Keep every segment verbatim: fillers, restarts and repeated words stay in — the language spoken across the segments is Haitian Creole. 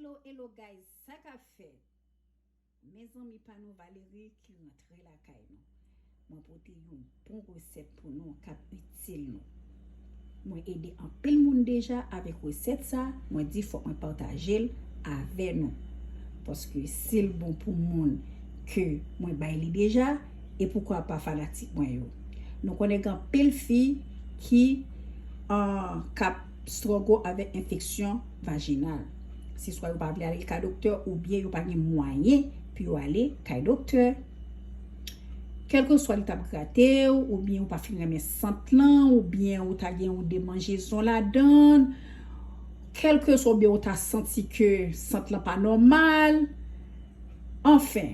Hello, hello guys, sa k ap fèt? Mezanmi pa nou Valerie ki rantre lakay nou. Mwen pote yon bon resèt pou nou k ap itil nou. Mwen ede anpil moun deja avèk resèt sa, mwen di fòk mwen pataje l avè nou. Paske si l bon pou moun ke mwen bay li deja, e poukwa pa fanatik mwen yo. Nou konnen gen anpil fi ki uh, k ap struggle avèk enfeksyon vajinal. Se swa yo pa vle ale kay doktè oubyen yo pa gen mwayen pou yo ale kay doktè. Kèlkeswa li t ap grate w, oubyen ou pa fin renmen sant lan, oubyen ou ta gen yon demanjezon ladan l, kèlkeswa oubyen ou ta santi ke sant lan pa nòmal. Anfen,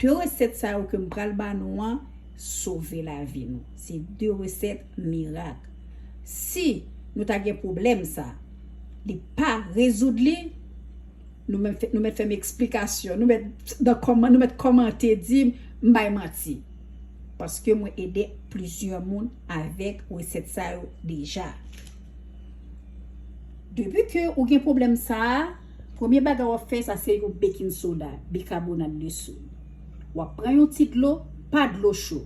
de resèt sa yo ke m pral ba nou an sove lavi nou. Se de resèt mirak. Si nou ta gen pwoblèm sa, li pa rezoud li, nou mèt fè m eksplikasyon, nou mèt nan kòman, nou mèt kòmante di m bay manti. Paske mwen ede plizyè moun avèk resèt sa yo deja. Depi ke ou gen pwoblèm sa a, premye bagay w ap fè sa se yon baking soda, bikabonat de sod. W ap pran yon ti dlo, pa dlo cho,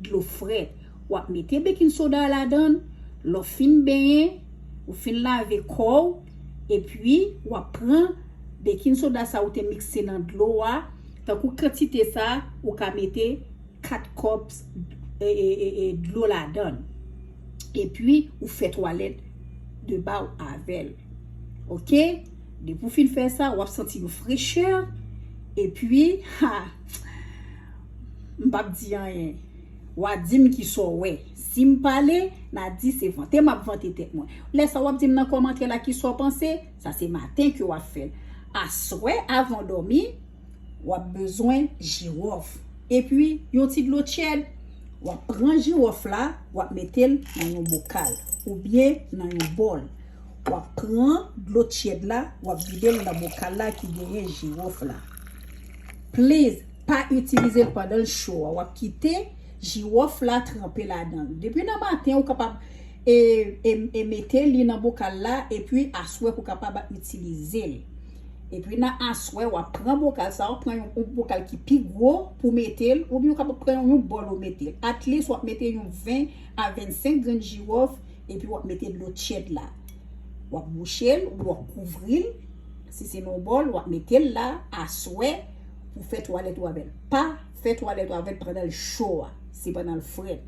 dlo frèt. W ap mete baking soda a ladan l, lè w fin benyen, ou fin lave kò w, epi w ap pran baking soda sa ou te mikse nan dlo a, tankou kantite sa ou ka mete kat kòp e, e, e, e, dlo ladan l. Epi ou fè twalèt de ba w avè l. Oke? Depi w fin fè sa, w ap santi yon frechè. Epi, ha, m p ap di anyen. W a di m kisa w wè. Si m pale, n a di se vante m ap vante tèt mwen. Lè sa w ap di m nan kòmantè la kisa w panse, sa se maten ke w ap fè l. Aswè avan w dòmi, w ap bezwen jiwòf. Epi yon ti dlo tyèd, w ap pran jiwòf la, w ap mete l nan yon bokal oubyen nan yon bòl. W ap pran dlo tyèd la, w ap vide l nan bokal la ki genyen jiwòf la. Please, pa itilize l pandan l cho a. W ap kite jiwòf la tranpe ladan l. Depi nan maten, ou kapab e, e, e mete li nan bokal la, epi aswè pou kapab itilize l. Epi nan aswè, w ap pran bokal sa, w ap pran yon, yon bokal ki pi gwo pou mete l, oubyen w kapab pran yon, yon bòl ou mete l. At least, w ap mete yon ven a vennsenk grenn jiwòf, epi w ap mete dlo tyèd la. W ap bouche l, w ap kouvri l. Si se nan yon bòl, w ap mete l la, aswè, pou fè twalèt ou avè l. Pa fè twalèt ou avè l pandan l cho a. Se pandan l frèt.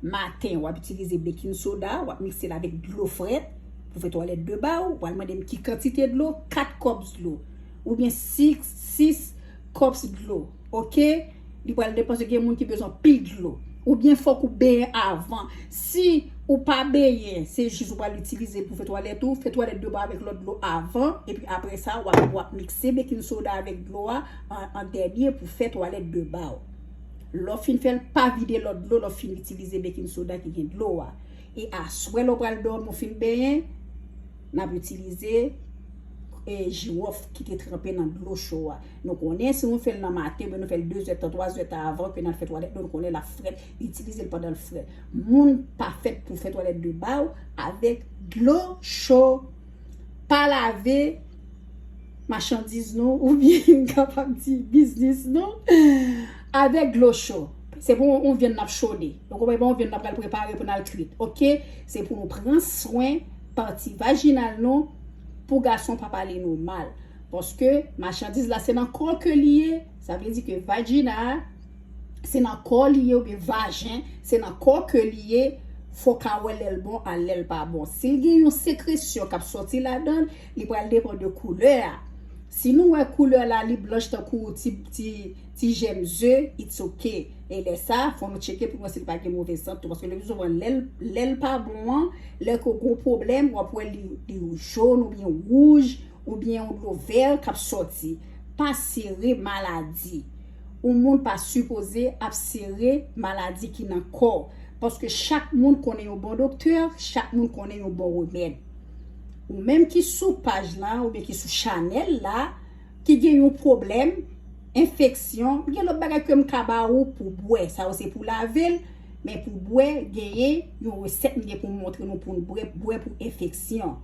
Maten, w ap itilize baking soda, w ap mikse l avèk dlo frèt pou fè twalèt de ba w. W al mande m ki kantite dlo, kat kòps dlo. Oubyen sis, sis kòps dlo. Oke? Li pral depann, gen moun ki bezwen pil dlo. Oubyen fòk ou benyen avan. Si ou pa benyen, se jis ou pral itilize pou fè twalèt ou, fè twalèt de ba w avèk lòt dlo avan, epi apre sa, w ap, w ap mikse baking soda avèk dlo a an, an dènye pou fè twalèt de ba w. Lè w fin fè l, pa vide lòt dlo, lè w fin itilize baking soda ki gen dlo a. E aswè, lè w pral dòmi, w fin benyen, n ap itilize e, jiwòf ki te tranpe nan dlo cho a. Nou konnen si nou fè l nan maten, oubyen nou fè l de zè tan, twa zè tan avan ke n al fè twalèt nou, nou konnen l ap frèt, itilize l pandan l frèt. Moun pa fèt pou fè twalèt de ba w avèk dlo cho. Pa lave machandiz nou, oubyen m kapab di biznis nou, avèk dlo cho. Se pou yon, yon vyann n ap chode. Ou konprann? Yon vyann n ap pral prepare pou n al kwit. Oke? Se pou nou pran swen pati vajinal nou pou gason pa pale nou mal. Paske machandiz la se nan kò ke li ye. Sa vle di ke vajina a, se nan kò li ye, oubyen vajen, se nan kò ke li ye. Fò w ka wè lè l bon ak lè l pa bon. Si l gen yon sekresyon k ap sòti ladan l, li pral depann de koulè a. Si nou wè koulè la, li blanch tankou ti, ti, ti jèm ze, it's ok. E lè sa, fò nou tcheke pou nou wè si l pa gen move sant tou. Paske le pli souvan, lè l, lè l pa bon an, lè ke w gen yon pwoblèm, w ap wè li, li jòn oubyen wouj, oubyen yon dlo vè k ap sòti. Pa sere maladi. Yon moun pa sipoze ap sere maladi ki nan kò. Paske chak moun konnen yon bon doktè, chak moun konnen yon bon remèd. Ou menm ki sou paj la, oubyen ki sou chanèl la, ki gen yon pwoblèm, enfeksyon, gen lòt bagay ke m ka ba ou pou bwè. Sa yo se pou lave l, men pou bwè, genyen yon resèt m gen pou m montre nou pou n bwè, bwè pou enfeksyon.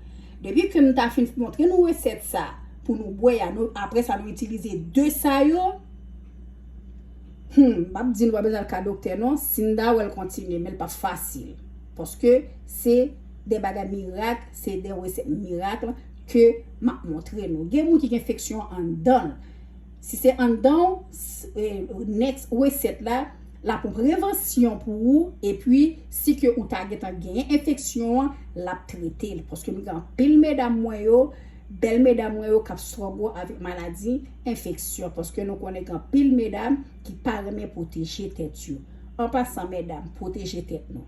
Depi ke m ta fin montre nou resèt sa, pou nou bwè a, nou, apre sa nou itilize de sa yo. Hmm, m ap di nou pa bezwen al ka doktè non, si n ta wè l kontinye, men l p ap fasil. Paske se de bagay mirak, se de resèt mirak ke m ap montre nou. Gen moun ki gen enfeksyon anndan l. Si se anndan w, next resèt la, l ap yon prevansyon pou ou, epi si ke ou ta gentan genyen enfeksyon an, l ap trete l. Paske m gen anpil medam mwen yo, bèl medam mwen yo k ap struggle avèk maladi enfeksyon, paske nou konnen gen anpil medam ki pa renmen pwoteje tèt yo. An pasan, medam, pwoteje tèt nou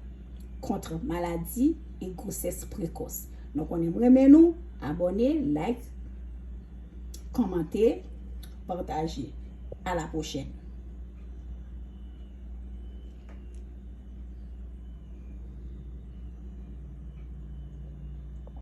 kont maladi e gwosès prekòs. Nou konnen m renmen nou, abòne, like, kòmante, pataje. A la pwochèn.